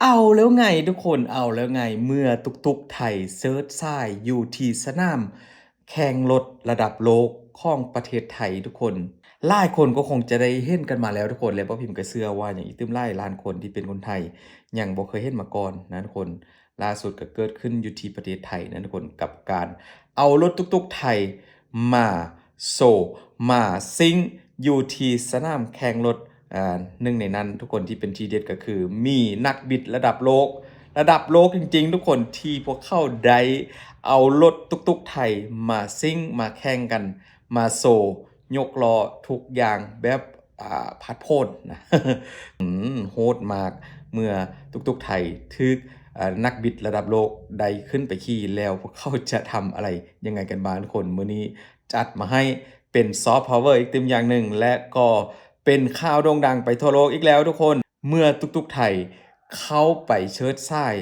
ເອົາແລ້ວໄງທຸກຄົນ ເອົາແລ້ວໄງ ເມື່ອຕຸກໆໄທເຊີດຊາຍຢູ່ທີ່ສະໜາມແຂ່ງລົດລະດັບໂລກຂອງປະເທດໄທທຸກຄົນ. ຫຼາຍຄົນກໍຄົງຈະໄດ້ເຫັນກັນມາແລ້ວທຸກຄົນ ແລະ ບໍ່ພິມກໍເຊື່ອວ່າຍັງອີກຕື່ມຫຼາຍລ້ານຄົນທີ່ເປັນຄົນໄທຍັງບໍ່ເຄີຍເຫັນມາກ່ອນນະທຸກຄົນ. ລ່າສຸດກໍເກີດຂຶ້ນຢູ່ທີ່ປະເທດໄທນະທຸກຄົນ ກັບການເອົາລົດຕຸກໆໄທມາໂຊ ມາຊິງຢູ່ທີ່ສະໜາມແຂ່ງລົດ. ອາ ໜຶ່ງໃນນັ້ນທຸກຄົນທີ່ເປັນທີເດັດກໍຄືມີນັກບິດລະດັບໂລກ ລະດັບໂລກຈິງໆ ທຸກຄົນ ທີ່ພວກເຂົາໄດ້ເອົາລົດຕຸກໆໄທມາຊິງ ມາແຂ່ງກັນ ມາໂຊ ຍົກລໍ້ທຸກຢ່າງແບບ ອາ ຜາດໂຜນນະ. ອືມ ໂຫດມາກ ເມື່ອຕຸກໆໄທຖືກ ອາ ນັກບິດລະດັບໂລກໄດ້ຂຶ້ນໄປຂີ່ແລ້ວ ພວກເຂົາຈະທຳອະໄລຍັງໄງກັນບ້າງທຸກຄົນ? ມື້ນີ້ຈັດມາໃຫ້ເປັນຊອບພາວເວີອີກຕື່ມຢ່າງໜຶ່ງ ແລະ ກໍເປັນຂ່າວໂດ່ງດັງໄປທົ່ວໂລກອີກແລ້ວທຸກຄົນ ເມື່ອຕຸກໆໄທເຂົ້າໄປເຊີດຊາຍ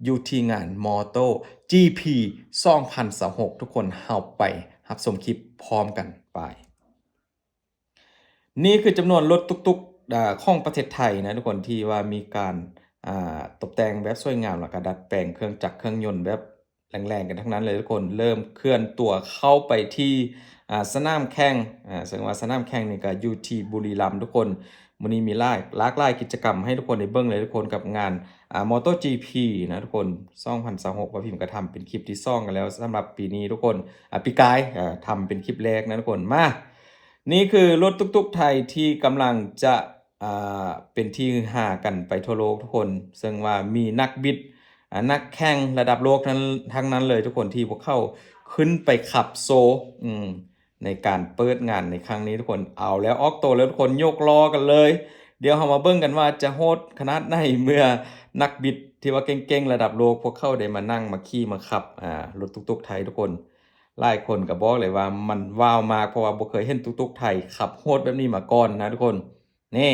ຢູ່ທີ່ງານມອເຕີຈີພີສອງພັນຊາວຫົກ ທຸກຄົນ. ເຮົາໄປຮັບຊົມຄລິບພ້ອມກັນໄປ. ນີ້ຄືຈຳນວນລົດຕຸກໆ ອາ ຂອງປະເທດໄທນະທຸກຄົນ ທີ່ວ່າມີການ ອາ ຕົບແຕ່ງແບບສວຍງາມ ແລ້ວກໍດັດແປງເຄື່ອງຈັກເຄື່ອງຍົນແບບແຮງໆກັນທັງນັ້ນເລີຍທຸກຄົນ. ເລີ່ມເຄື່ອນຕົວເຂົ້າໄປທີ່ ອາ ສະໜາມແຂ່ງ ອາ ເຊິ່ງວ່າສະໜາມແຂ່ງນີ້ກໍຢູ່ທີ່ບຸລີລັມທຸກຄົນ. ມື້ນີ້ມີຫຼາຍ ຫຼາກຫຼາຍກິດຈະກຳໃຫ້ທຸກຄົນໄດ້ເບິ່ງເລີຍທຸກຄົນ ກັບງານ ອາ ມອເຕີຈີພີນະທຸກຄົນ ສອງພັນຊາວຫົກ ວ່າພິມກໍທຳເປັນຄລິບທີສອງກັນແລ້ວສຳລັບປີນີ້ທຸກຄົນ. ອາ ປີກາຍ ອາ ທຳເປັນຄລິບແລກນະທຸກຄົນ. ມາ ນີ້ຄືລົດຕຸກໆໄທທີ່ກຳລັງຈະ ອາ ເປັນທີ່ຮືຮາກັນໄປທົ່ວໂລກທຸກຄົນ ເຊິ່ງວ່າມີນັກບິດ ອາ ນັກແຂ່ງລະດັບໂລກນັ້ນ ທັງນັ້ນເລີຍທຸກຄົນ ທີ່ພວກເຂົາຂຶ້ນໄປຂັບໂຊ ອືມ ໃນການເປີດງານໃນຄັ້ງນີ້ທຸກຄົນ. ເອົາແລ້ວ ອອກໂຕແລ້ວທຸກຄົນ ຍົກລໍ້ກັນເລີຍ. ດຽວເຮົາມາເບິ່ງກັນວ່າຈະໂຫດຂະໜາດໃດ ເມື່ອນັກບິດທີ່ວ່າເກັ່ງໆລະດັບໂລກ ພວກເຂົາໄດ້ມານັ່ງ ມາຂີ່ ມາຂັບ ອາ ລົດຕຸກໆໄທທຸກຄົນ. ຫຼາຍຄົນກໍບອກເລີຍວ່າມັນວ້າວມາກ ເພາະວ່າບໍ່ເຄີຍເຫັນຕຸກໆໄທຂັບໂຫດແບບນີ້ມາກ່ອນນະທຸກຄົນ. ນີ້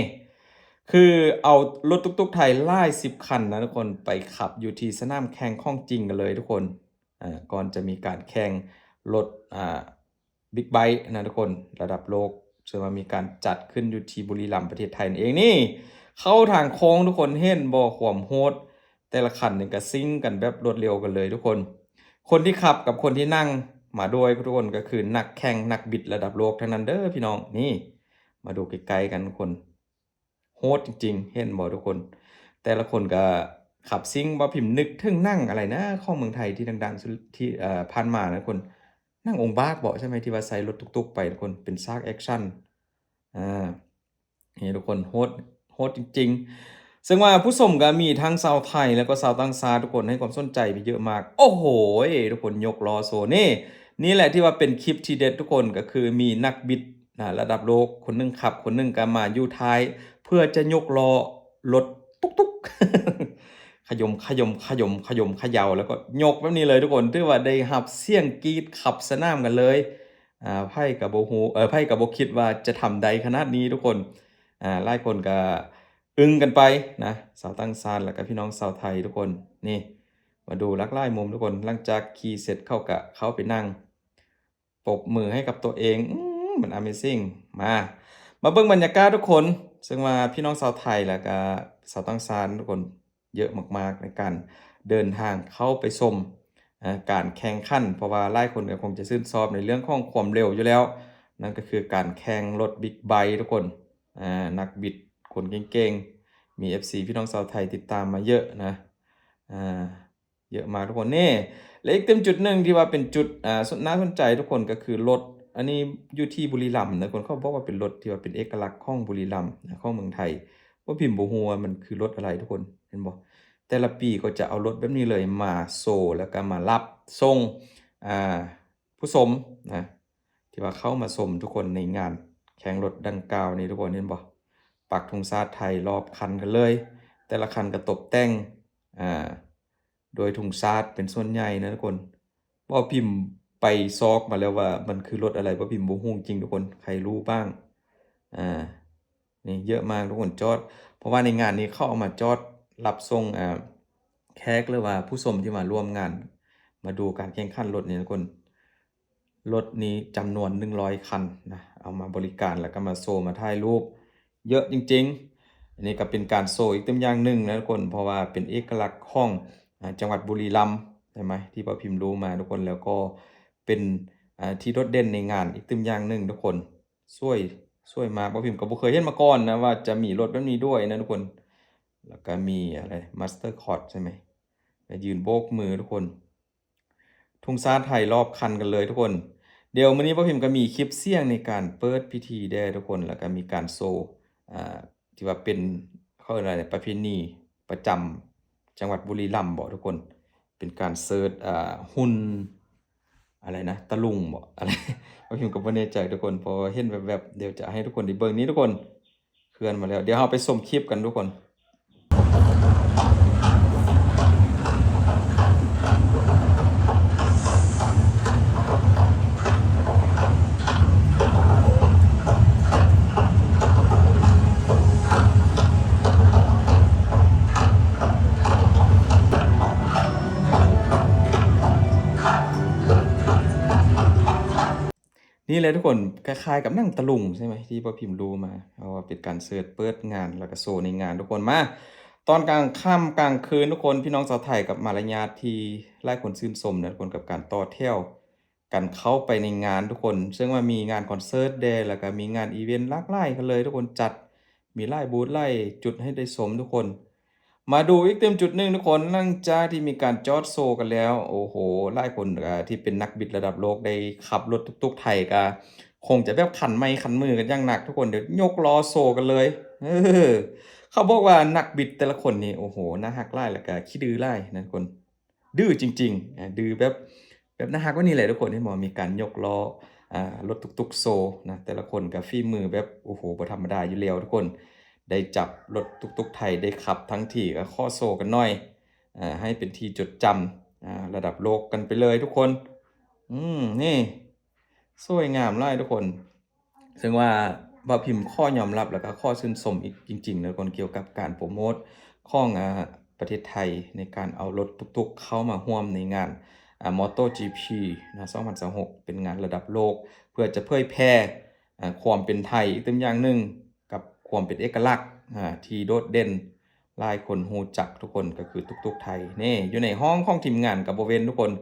ຄືເອົາລົດຕຸກໆໄທຫຼາຍສິບຄັນນະທຸກຄົນ ໄປຂັບຢູ່ທີ່ສະໜາມແຂ່ງຂອງຈິງກັນເລີຍທຸກຄົນ. ອາ ກ່ອນຈະມີການແຂ່ງລົດ ອາ ບິກໄບນະທຸກຄົນ ລະດັບໂລກ ເຊິ່ງວ່າມີການຈັດຂຶ້ນຢູ່ທີ່ບຸລີລັມ ປະເທດໄທນັ້ນເອງ. ນີ້ ເຂົ້າທາງໂຄ້ງທຸກຄົນ ເຫັນບໍ່ຄວາມໂຫດ? ແຕ່ລະຄັນນີ້ກໍຊິງກັນແບບລວດເລັວກັນເລີຍທຸກຄົນ. ຄົນທີ່ຂັບກັບຄົນທີ່ນັ່ງມາດ້ວຍທຸກຄົນ ກໍຄືນັກແຂ່ງນັກບິດລະດັບໂລກທັງນັ້ນເດີພີ່ນ້ອງ. ນີ້ ມາດູໃກ້ໆກັນທຸກຄົນ ໂຫດຈິງໆ ເຫັນບໍ່ທຸກຄົນ? ແຕ່ລະຄົນກໍຂັບຊິງ ບໍ່ພິມນຶກເຖິງໜັງອະໄລນະ ຂອງເມືອງໄທທີ່ດັງໆ ທີ່ ເອີ ຜ່ານມານະທຸກຄົນ ໜັງອົງບາກເບາະ ໃຊ່ໄໝ ທີ່ວ່າໃສ່ລົດຕຸກໆໄປທຸກຄົນ ເປັນສາກແອັກຊັນ. ອາ ນີ້ທຸກຄົນ ໂຫດ ໂຫດຈິງໆ. ເຊິ່ງວ່າຜູ້ຊົມກໍມີທັງຊາວໄທ ແລ້ວກໍຊາວຕ່າງຊາດ ທຸກຄົນໃຫ້ຄວາມສົນໃຈໄປເຍອະມາກ. ໂອ້ໂຫ ທຸກຄົນຍົກລໍ້ໂຊ. ນີ້ ນີ້ແຫຼະທີ່ວ່າເປັນຄລິບທີເດັດທຸກຄົນ ກໍຄືມີນັກບິດ ນະ ລະດັບໂລກ ຄົນໜຶ່ງຂັບ ຄົນໜຶ່ງກໍມາຢູ່ທ້າຍ ເພື່ອຈະຍົກລໍ້ລົດຕຸກໆ ຂະຍົມ ຂະຍົມ ຂະຍົມ ຂະຍົມຂະເຍົາ ແລ້ວກໍຍົກແບບນີ້ເລີຍທຸກຄົນ. ຖືວ່າໄດ້ຮັບສຽງກຣີດຂັບສະໜາມກັນເລີຍ. ອາ ໃຜກໍບໍ່ຮູ້ ເອີ ໃຜກໍບໍ່ຄິດວ່າຈະທຳໄດ້ຂະໜາດນີ້ທຸກຄົນ. ອາ ຫຼາຍຄົນກໍອຶ້ງກັນໄປນະ ຊາວຕ່າງຊາດ ແລ້ວກໍພີ່ນ້ອງຊາວໄທທຸກຄົນ. ນີ້ ມາດູຫຼາກຫຼາຍມຸມທຸກຄົນ. ຫຼັງຈາກຂີ່ເສັດ ເຂົາກໍເຂົ້າໄປນັ່ງ ປົບມືໃຫ້ກັບຕົວເອງ. ອືມ ມັນ amazing. ມາ ມາເບິ່ງບັນຍາກາດທຸກຄົນ ເຊິ່ງວ່າພີ່ນ້ອງຊາວໄທ ແລ້ວກະຊາວຕ່າງຊາດທຸກຄົນເຍາະມາກໆ ໃນການເດີນທາງເຂົ້າໄປຊົມ ອາ ການແຂ່ງຂັນ ເພາະວ່າຫຼາຍຄົນກໍຄົງຈະຊື່ນຊອບໃນເລື່ອງຂອງຄວາມເລັວຢູ່ແລ້ວ ນັ້ນກໍຄືການແຂ່ງລົດບິກໄບທຸກຄົນ. ອາ ນັກບິດຄົນເກັ່ງໆ ມີເອັຟຊີພີ່ນ້ອງຊາວໄທຕິດຕາມມາເຍາະນະ ອາ ເຍາະມາກທຸກຄົນ. ນີ້ ແລະ ອີກຕື່ມຈຸດໜຶ່ງທີ່ວ່າເປັນຈຸດ ອ່າ ໜ້າສົນໃຈທຸກຄົນ ກໍຄືລົດ ອັນນີ້ຢູ່ທີ່ບຸລີລັມນະທຸກຄົນ ເຂົາບອກວ່າເປັນລົດທີ່ວ່າເປັນເອກະລັກຂອງບຸລີລັມນະ ຂອງເມືອງໄທ. ບໍ່ພິມບໍ່ຮູ້ວ່າມັນຄືລົດອະໄລທຸກຄົນ ເຫັນບໍ່? ແຕ່ລະປີກໍຈະເອົາລົດແບບນີ້ເລີຍມາໂຊ ແລ້ວກໍມາຮັບສົ່ງ ອ່າ ຜູ້ຊົມນະ ທີ່ວ່າເຂົ້າມາຊົມທຸກຄົນໃນງານແຂ່ງລົດດັ່ງກ່າວນີ້ ທຸກຄົນເຫັນບໍ່? ປັກທຸງຊາດໄທລອບຄັນກັນເລີຍ ແຕ່ລະຄັນກໍຕົບແຕ່ງ ອ່າ ໂດຍທຸງຊາດເປັນສ່ວນໃຫຍ່ນະທຸກຄົນ. ບໍ່ພິມໄປຊອກມາແລ້ວວ່າມັນຄືລົດອະໄລ ບໍ່ພິມບໍ່ຮູ້ຈິງທຸກຄົນ ໃຜຮູ້ບ້າງ? ອ່າ ນີ້ເຍາະມາກທຸກຄົນ ຈອດ ເພາະວ່າໃນງານນີ້ເຂົາເອົາມາຈອດຮັບສົ່ງ ອ່າ ແຂກ ຫຼືວ່າຜູ້ຊົມທີ່ມາຮ່ວມງານ ມາດູການແຂ່ງຂັນລົດນີ້ທຸກຄົນ. ລົດນີ້ຈຳນວນໜຶ່ງຮ້ອຍຄັນນະ ເອົາມາບໍລິການ ແລ້ວກໍມາໂຊ ມາຖ່າຍຮູບ ເຍາະຈິງ ອັນນີ້ກໍເປັນການໂຊອີກຕົວຢ່າງໜຶ່ງນະທຸກຄົນ ເພາະວ່າເປັນເອກະລັກຂອງ ອາ ຈັງຫວັດບຸລີລັມ ໃຊ່ໄໝ ທີ່ບ່າວພິມຮູ້ມາທຸກຄົນ ແລ້ວກໍເປັນ ອາ ທີ່ໂດດເດັ່ນໃນງານອີກຕື່ມຢ່າງໜຶ່ງທຸກຄົນ. ສວຍ ສວຍມາກ. ບ່າວພິມກໍບໍ່ເຄີຍເຫັນມາກ່ອນນະວ່າຈະມີລົດແບບນີ້ດ້ວຍນະທຸກຄົນ. ແລ້ວກໍມີອະໄລ Mastercard ໃຊ່ໄໝ ກໍຢືນໂບກມືທຸກຄົນ. ທຸງຊາດໄທລອບຄັນກັນເລີຍທຸກຄົນ. ດຽວມື້ນີ້ບ່າວພິມກໍມີຄລິບສຽງໃນການເປີດພິທີແດ່ທຸກຄົນ ແລ້ວກໍມີການໂຊ ອາ ທີ່ວ່າເປັນ ເຂົາເອີ້ນວ່າປະເພນີປະຈຳຈັງຫວັດບຸລີລັມບໍທຸກຄົນ. ເປັນການເສີດ ອາ ຫຸ່ນ ອະໄລນະ ຕະລຸງບໍ ອະໄລ ບ່າວພິມກໍບໍ່ແນ່ໃຈທຸກຄົນ ເພາະວ່າເຫັນແວບໆ. ດຽວຈະໃຫ້ທຸກຄົນໄດ້ເບິ່ງ ນີ້ທຸກຄົນ ເຄື່ອນມາແລ້ວ. ດຽວເຮົາໄປຊົມຄລິບກັນທຸກຄົນ. ນີ້ແຫຼະທຸກຄົນ ຄ້າຍໆກັບໜັງຕະລຸງໃຊ່ໄໝ ທີ່ບ່າວພິມຮູ້ມາ ເພາະວ່າເປັນການເສີດເປີດງານ ແລ້ວກໍໂຊໃນງານທຸກຄົນ. ມາ ຕອນກາງຄ່ຳກາງຄືນທຸກຄົນ ພີ່ນ້ອງຊາວໄທກັບມາລະຍາດທີ່ຫຼາຍຄົນຊື່ນຊົມນະທຸກຄົນ ກັບການຕໍ່ແຖວກັນເຂົ້າໄປໃນງານທຸກຄົນ ເຊິ່ງວ່າມີງານຄອນເສີດແດ່ ແລ້ວກໍມີງານອີເວັນຫຼາກຫຼາຍກັນເລີຍທຸກຄົນ ຈັດ ມີຫຼາຍບູດຫຼາຍຈຸດໃຫ້ໄດ້ຊົມທຸກຄົນ. ມາດູອີກຕື່ມຈຸດໜຶ່ງທຸກຄົນ ຫຼັງຈາກທີ່ມີການຈອດໂຊກັນແລ້ວ ໂອ້ໂຫ ຫຼາຍຄົນ ອາ ທີ່ເປັນນັກບິດລະດັບໂລກ ໄດ້ຂັບລົດຕຸກໆໄທ ກະຄົງຈະແບບຄັນໄມ້ຄັນມືກັນຢ່າງໜັກທຸກຄົນ ດຽວຍົກລໍ້ໂຊກັນເລີຍ. ເອີ ເຂົາບອກວ່ານັກບິດແຕ່ລະຄົນນີ້ ໂອ້ໂຫ ໜ້າຮັກຫຼາຍ ແລ້ວກະຂີ້ດື້ຫຼາຍນະທຸກຄົນ. ດື້ຈິງໆ ອາ ດື້ແບບ ແບບໜ້າຮັກແບບນີ້ແຫຼະທຸກຄົນ. ເຫັນບໍ່ ມີການຍົກລໍ້ ອາ ລົດຕຸກໆໂຊນະ ແຕ່ລະຄົນກໍຝີມືແບບ ໂອ້ໂຫ ບໍ່ທຳມະດາຢູ່ແລ້ວທຸກຄົນ. ໄດ້ຈັບລົດຕຸກໆໄທ ໄດ້ຂັບທັງທີ ກໍຂໍໂຊກັນໜ້ອຍ ອາ ໃຫ້ເປັນທີ່ຈົດຈຳ ອາ ລະດັບໂລກກັນໄປເລີຍທຸກຄົນ. ອືມ ນີ້ ສວຍງາມຫຼາຍທຸກຄົນ. ເຊິ່ງວ່າບ່າວພິມຂໍຍອມຮັບ ແລ້ວກໍຂໍຊື່ນຊົມອີກຈິງໆເດີທຸກຄົນ ກ່ຽວກັບການໂປຣໂມດຂອງ ອາ ປະເທດໄທ ໃນການເອົາລົດຕຸກໆເຂົ້າມາຮ່ວມໃນງານ ອາ MotoGP ນະ ສອງພັນຊາວຫົກ ເປັນງານລະດັບໂລກ ເພື່ອຈະເຜີຍແຜ່ ອາ ຄວາມເປັນໄທອີກຕື່ມຢ່າງໜຶ່ງ ກັບຄວາມເປັນເອກະລັກ ອາ ທີ່ໂດດເດັ່ນ ຫຼາຍຄົນຮູ້ຈັກທຸກຄົນ ກໍຄືຕຸກໆໄທ. ນີ້ ຢູ່ໃນຫ້ອງຂອງທີມງານກໍບໍ່ເວັ້ນທຸກຄົນ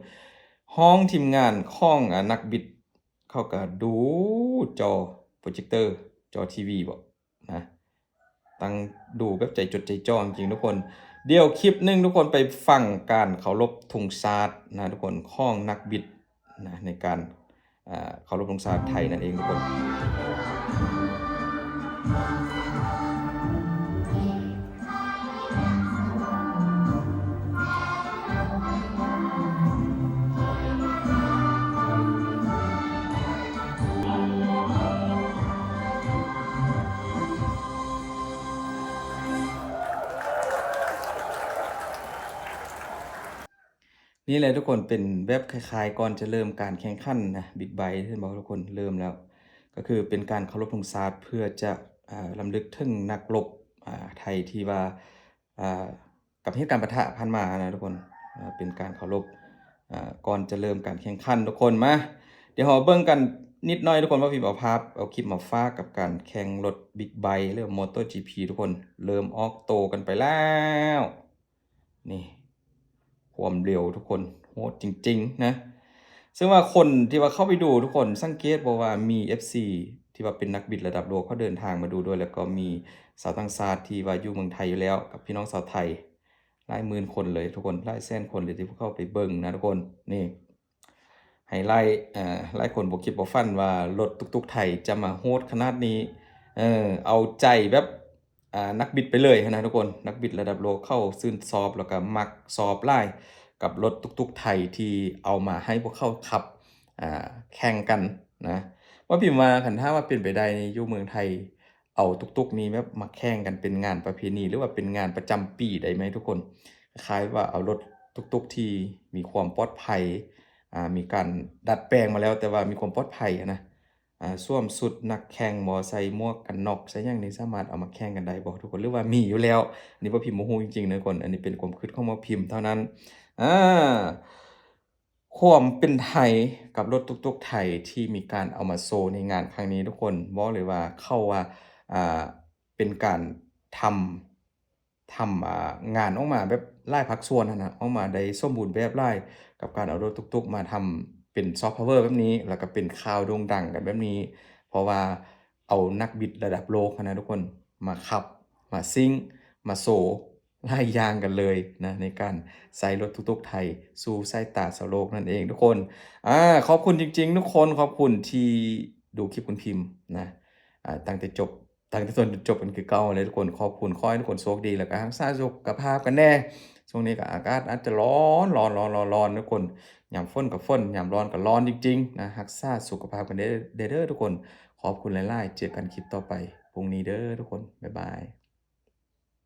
ຫ້ອງທີມງານຂອງ ອາ ນັກບິດ ເຂົາກໍດູຈໍໂປຣເຈັກເຕີ ຈໍທີວີບໍ ນະ ຕັ້ງດູແບບໃຈຈົດໃຈຈ່ອງຈິງໆທຸກຄົນ. ດຽວຄລິບໜຶ່ງທຸກຄົນໄປຟັງການເຄົາລົບທຸງຊາດນະທຸກຄົນ ຂອງນັກບິດນະ ໃນການ ເຄົາລົບທຸງຊາດໄທນັ້ນເອງທຸກຄົນ. ນີ້ແຫຼະທຸກຄົນ ເປັນແບບຄ້າຍໆ ກ່ອນຈະເລີ່ມການແຂ່ງຂັນນະ ບິກໄບ ເຫັນບໍ່ທຸກຄົນ ເລີ່ມແລ້ວ ກໍຄືເປັນການເຄົາລົບທຸງຊາດ ເພື່ອຈະ ອາ ລຳລຶກເຖິງນັກລົບ ອາ ໄທທີ່ວ່າ ອາ ກັບເຫດການປະທະຜ່ານມານະທຸກຄົນ ອາ ເປັນການເຄົາລົບ ອາ ກ່ອນຈະເລີ່ມການແຂ່ງຂັນທຸກຄົນ. ມາ ດຽວເຮົາເບິ່ງກັນນິດໜ້ອຍທຸກຄົນ ວ່າພິມເອົາພາບ ເອົາຄລິບມາຝາກກັບການແຂ່ງລົດບິກໄບ ຫຼື MotoGP ທຸກຄົນ ເລີ່ມອອກໂຕກັນໄປແລ້ວ. ນີ້ ຄວາມເລັວທຸກຄົນ ໂຫດຈິງໆນະ. ເຊິ່ງວ່າຄົນທີ່ວ່າເຂົ້າໄປດູທຸກຄົນ ສັງເກດບໍ່ວ່າມີເອັຟຊີທີ່ວ່າເປັນນັກບິດລະດັບໂລກ ເຂົາເດີນທາງມາດູດ້ວຍ ແລ້ວກໍມີຊາວຕ່າງຊາດທີ່ວ່າຢູ່ເມືອງໄທຢູ່ແລ້ວ ກັບພີ່ນ້ອງຊາວໄທ ຫຼາຍໝື່ນຄົນເລີຍທຸກຄົນ ຫຼາຍແສນຄົນເລີຍທີ່ເຂົ້າໄປເບິ່ງນະທຸກຄົນ. ນີ້ ໄຮໄລ ເອີ ຫຼາຍຄົນບໍ່ຄິດບໍ່ຝັນວ່າລົດຕຸກໆໄທຈະມາໂຫດຂະໜາດນີ້ ເອີ ເອົາໃຈແບບ ອາ ນັກບິດໄປເລີຍຫັ້ນນະທຸກຄົນ. ນັກບິດລະດັບໂລກເຂົາຊື່ນຊອບ ແລ້ວກໍມັກຊອບຫຼາຍກັບລົດຕຸກໆໄທທີ່ເອົາມາໃຫ້ພວກເຂົາຂັບ ອາ ແຂ່ງກັນນະ. ວ່າພິມວ່າ ຄັນຖ້າວ່າເປັນໄປໄດ້ນີ້ ຢູ່ເມືອງໄທ ເອົາຕຸກໆນີ້ແບບມາແຂ່ງກັນເປັນງານປະເພນີ ຫຼືວ່າເປັນງານປະຈຳປີໄດ້ໄໝທຸກຄົນ? ຄ້າຍໆວ່າເອົາລົດຕຸກໆທີ່ມີຄວາມປອດໄພ ອາ ມີການດັດແປງມາແລ້ວ ແຕ່ວ່າມີຄວາມປອດໄພຫັ້ນນະ ອາ ສວມຊຸດນັກແຂ່ງບໍ ໃສ່ໝວກກັນນັອກ ໃສ່ຫຍັງນີ້ ສາມາດເອົາມາແຂ່ງກັນໄດ້ບໍທຸກຄົນ ຫຼືວ່າມີຢູ່ແລ້ວ? ອັນນີ້ບ່າວພິມບໍ່ຮູ້ຈິງໆເດີທຸກຄົນ ອັນນີ້ເປັນຄວາມຄິດຂອງບ່າວພິມເທົ່ານັ້ນ. ອາ ຄວາມເປັນໄທກັບລົດຕຸກໆໄທທີ່ມີການເອົາມາໂຊໃນງານຄັ້ງນີ້ທຸກຄົນ ບອກເລີຍວ່າເຂົາວ່າ ອາ ເປັນການ ທຳ ທຳ ອ່າ ງານອອກມາແບບຫຼາຍພາກສ່ວນຫັ້ນນະ ອອກມາໄດ້ສົມບູນແບບຫຼາຍ ກັບການເອົາລົດຕຸກໆມາທຳເປັນຊອບພາວເວີແບບນີ້ ແລ້ວກໍເປັນຂ່າວໂດ່ງດັງກັນແບບນີ້ ເພາະວ່າເອົານັກບິດລະດັບໂລກຫັ້ນນະທຸກຄົນ ມາຂັບ ມາຊິງ ມາໂຊ ຫຼາຍຢ່າງກັນເລີຍນະ ໃນການໃຊ້ລົດຕຸກໆໄທສູ່ສາຍຕາຊາວໂລກນັ້ນເອງທຸກຄົນ. ອາ ຂອບຄຸນຈິງໆທຸກຄົນ ຂອບຄຸນທີ່ດູຄລິບຄຸນພິມນະ ອາ ຕັ້ງແຕ່ຈົບ ຕັ້ງແຕ່ຕົ້ນຈົນຈົບກັນຄືເກົ່າເລີຍທຸກຄົນ. ຂອບຄຸນ ຂໍໃຫ້ທຸກຄົນໂຊກດີ ແລ້ວກໍຮັກສາສຸຂະພາບກັນແດ່. ຊ່ວງນີ້ກໍອາກາດອາດຈະຮ້ອນ ຮ້ອນ ຮ້ອນ ຮ້ອນ ຮ້ອນທຸກຄົນ ຍາມຝົນກໍຝົນ ຍາມຮ້ອນກໍຮ້ອນຈິງໆນະ. ຮັກສາສຸຂະພາບກັນເດີ ເດີ ເດີທຸກຄົນ. ຂອບຄຸນຫຼາຍໆ ເຈີກັນຄລິບຕໍ່ໄປ ພຸ່ງນີ້ເດີທຸກຄົນ. ບາຍບາຍ.